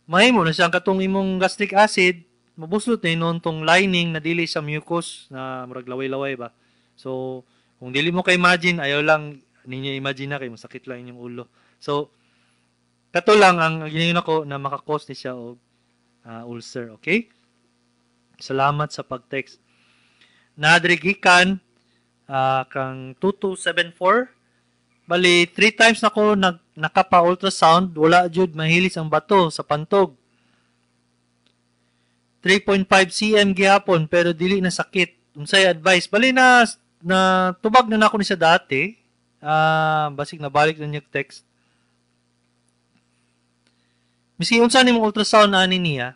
mahimo na siyang katong imong gastric acid, mabuslot na inon tong lining na dili sa mucus na murag laway-laway ba. So kung dili mo ka imagine, ayaw lang ninyo imagine na kay masakit lang inyong ulo. So kato lang ang ginayon ako na maka-cause ni siya og ulcer, okay? Salamat sa pag-text. Nadri gikan kang 2274. Bali 3 times nako nakapa-ultrasound, wala jud mahilis ang bato sa pantog. 3.5 cm gihapon pero dili na sakit. Unsay advice? Bali na tubag na nako ni siya dati. Basig nabalik na niya text. Miski unsa nimong ultrasound ani niya,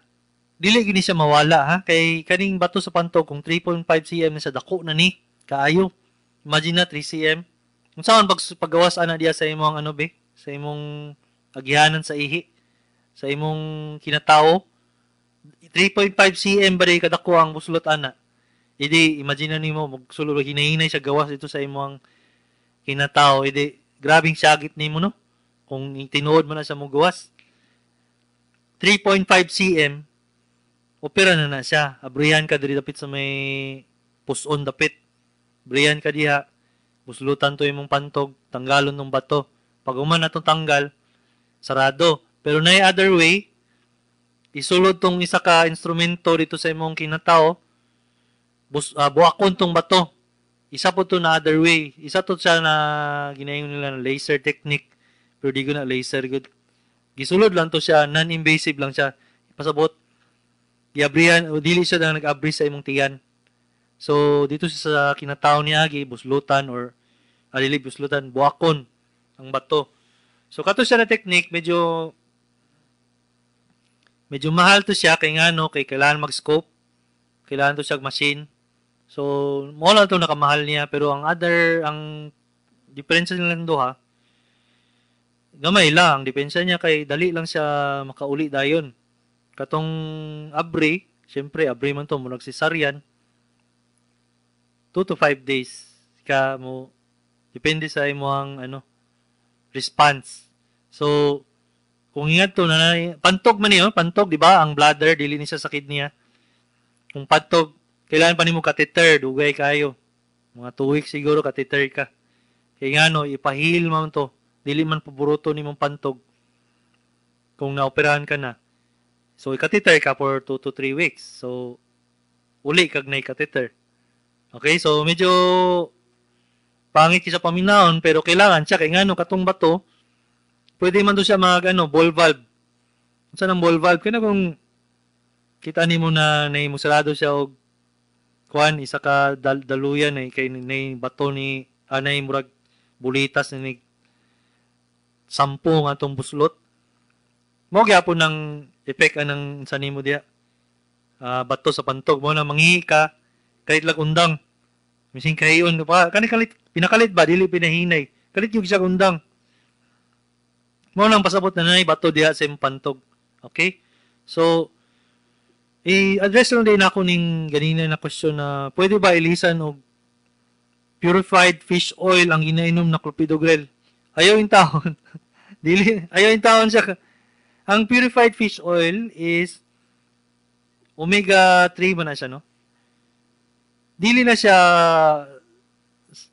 dili gini siya mawala ha kay kaning bato sa pantog kung 3.5 cm na sa dako na ni kaayo. Imagine na 3 cm. Unsa man paggawas ana diya sa imong ano be, sa imong agihanan sa ihi, sa imong kinatao, 3.5 cm ba di kadako ang buslot ana. Idi imagine na nimo magsulod hinahinay siya gawas dito sa imong kinatao, idi grabing syagit nimo no. Kung tinuod man na sa mo gawas. 3.5 cm, opera na na siya. Abrihan ka diri dapit sa may puson dapit. Abrihan ka diha, buslutan to imong pantog, tanggalon ng bato. Pag human na itong tanggal, sarado. Pero na other way, isulod tong isa ka instrumento dito sa imong kinatao, buwakon tong bato. Isa po to na other way. Isa to siya na ginayon nila na laser technique. Pero di ko na laser good. Gisulod lang to siya, non-invasive lang siya. Pasabot, giabrihan, o dili siya na nag-abri sa imong tiyan. So, dito siya sa kinatao niya, buslutan or alili buslutan, buwakon ang bato. So, kato siya na technique, medyo mahal to siya, kay ngano, kay kailangan mag-scope, kailangan to siya machine. So, mo lang to nakamahal niya, pero ang other, ang diferensya nilang duha, gamay lang, depensa niya kay dali lang siya makauli dayon. Katong abri, syempre abri man to mo nagsisaryan 2 to 5 days ka mo, depende sa imong ano response. So kung ingat to na pantog man niyo, pantog di ba ang bladder dili ni siya sa kidney niya. Kung pantog, kailangan pa nimo catheter, dugay kayo. Mga 2 weeks siguro catheter ka. Kay ngano, ipahil man to. Dili man paburuto nimong pantog kung naoperahan ka na. So, i-catheter ka for 2 to 3 weeks. So, uli kag na catheter. Okay, so medyo pangit siya paminahon, pero kailangan siya kay ngano, katong bato pwede man to siya mag ano, ball valve. Unsa nang ball valve? Kaya kung kita nimo na nay musarado siya og kuan, isa ka daluyan ay kay nay bato ni anay murag bulitas ni 10 nga atong buslot. Mo gyapon ng effect anang sa nimo diha. Bato sa pantog mo na manghihi ka kahit lang undang. Mising kahiyon pa kani kalit pinakalit ba, dili pinahinay. Kalit yung siya undang. Mo nang pasabot na nay bato diha sa imong pantog. Okay? So i-address lang din ako ning ganina na question na pwede ba ilisan og purified fish oil ang ginainom na clopidogrel. Ayaw yung taon. Dili, ayaw yung taon siya. Ang purified fish oil is omega 3 man na siya, no? Dili na siya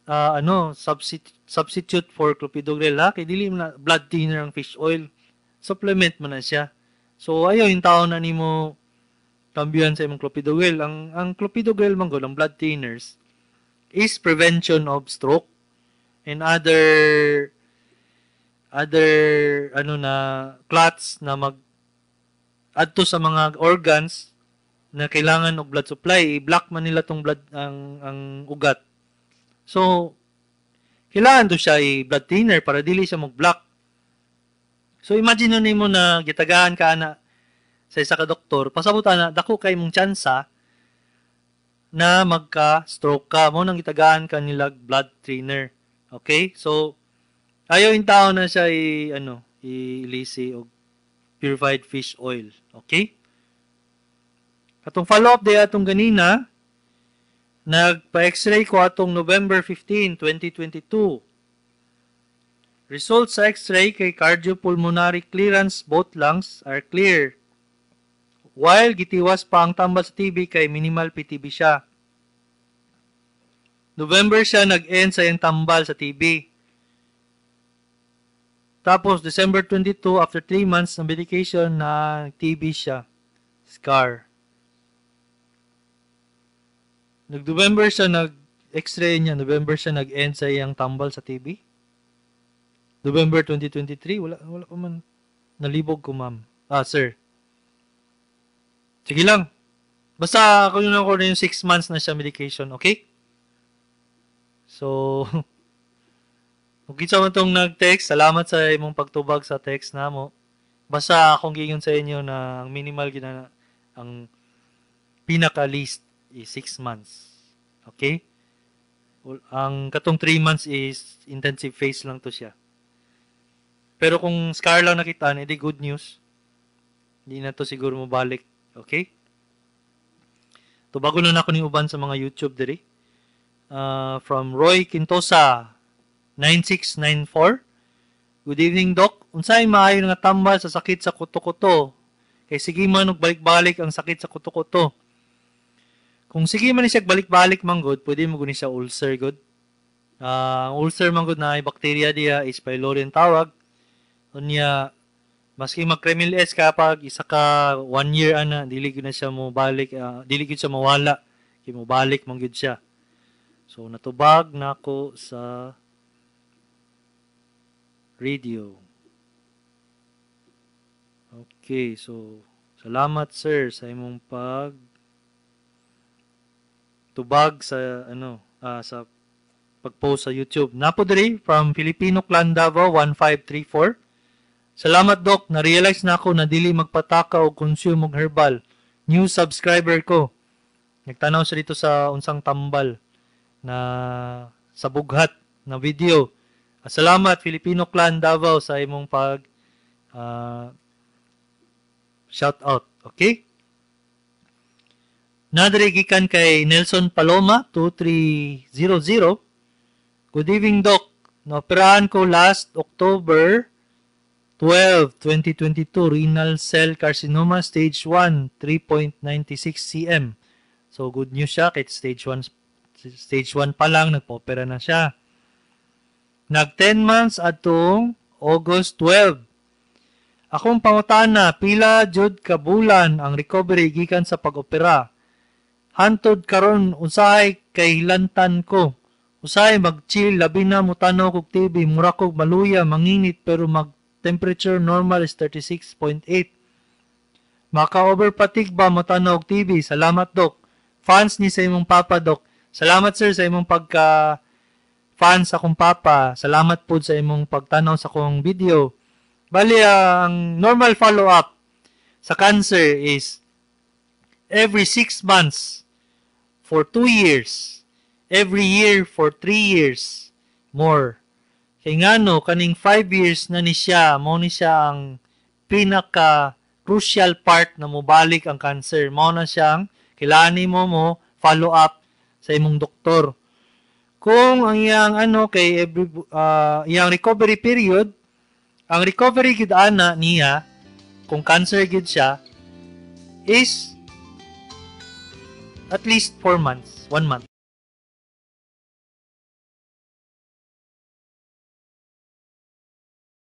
ano, substitute for clopidogrel, ha? Kay dili man na blood thinner ang fish oil. Supplement man na siya. So ayaw yung taon na nimo kambyuhan sa imong clopidogrel. Ang clopidogrel man gud, ang blood thinners, is prevention of stroke and other ano na clots na mag adto sa mga organs na kailangan og blood supply. I-block man nila tong blood ang ugat. So kailangan do siya i-blood thinner para dili siya mag-block. So imagine nimo na gitagaan ka ana sa isa ka doktor, pasabot ana dako kay mong tsansa na magka-stroke ka. Mo nang gitagaan ka nila blood thinner. Okay? So ayaw yung tao na siya i ano, ilisi og purified fish oil. Okay? Katong follow-up day atong ganina, nagpa-x-ray ko atong November 15, 2022. Results sa x-ray kay cardiopulmonary clearance, both lungs are clear. While gitiwas pa ang tambal sa TB kay minimal PTB siya. November siya nag-end sa iyang tambal sa TB. Tapos, December 22, after 3 months ng medication, na TB siya. Scar. Nag-November siya nag-x-ray niya. November siya nag-end sa iyang tambal sa TB. November 2023, wala pa man. Nalibog ko, ma'am. Ah, sir. Sige lang. Basta, kung yun ako na yung 6 months na siya medication, okay? So, kung kinsa man tong nag-text, salamat sa imong pagtubag sa text namo. Basta akong giingon sa inyo na ang minimal gina ang pinaka-least is 6 months. Okay? Ang katong 3 months is intensive phase lang to siya. Pero kung scar lang nakita, edi good news. Hindi na to siguro mabalik. Okay? Tubagon na ako ni uban sa mga YouTube diri. From Roy Quintosa, 9694. Good evening, Doc. Unsay maayo nga tambal sa sakit sa kuto-kuto? Kay sige man og balik-balik ang sakit sa kuto-kuto. Kung sige man siya balik-balik man gud, pwede mo guni siya ulcer gud. Ang ulcer man gud na ay bakterya diya is pylori ang tawag. Unya maski mag-Kremil S kapag isa ka 1 year ana, dili gyud na siya mo balik, dili gyud siya mawala, kay mo balik man gyud siya. So natubag nako sa radio. Okay, so salamat sir sa imong pag tubag sa ano sa pag-post sa YouTube. Napo diri from Filipino Clan Davao 1534. Salamat Doc, na-realize na ako na dili magpataka og consume og herbal. New subscriber ko. Nagtanaw siya dito sa unsang tambal na sa bughat na video. Salamat Filipino Clan Davao sa imong pag shout out. Okay? Nadre gikan kay Nelson Paloma 2300. Good evening Doc. Naoperahan ko last October 12, 2022, renal cell carcinoma stage 1, 3.96 cm. So good news siya kahit stage 1 pa lang nagpo-opera na siya. Nag 10 months atong August 12. Akong pangutana, pila jud ka bulan ang recovery gikan sa pag-opera? Hantod karon usahay kay hilantan ko. Usahay mag-chill, labi na mutanaw kog TV, mura kog maluya, manginit, pero mag temperature normal is 36.8. Maka-over fatigue ba motanaw og TV? Salamat, Dok. Fans ni sa imong papa, Dok. Salamat, sir, sa imong pagka fan sa akong papa. Salamat pod sa imong pagtanaw sa akong video. Bali, ang normal follow-up sa cancer is every 6 months for 2 years. Every year for 3 years more. Kay ngano, kaning 5 years na ni siya, mao ni siya ang pinaka crucial part na mobalik ang cancer. Mao na siyang kailangan nimo mo follow up sa imong doktor. Kung ang iyang ano kay every iyang recovery period, ang recovery gid ana niya kung cancer gid siya is at least 4 months, 1 month.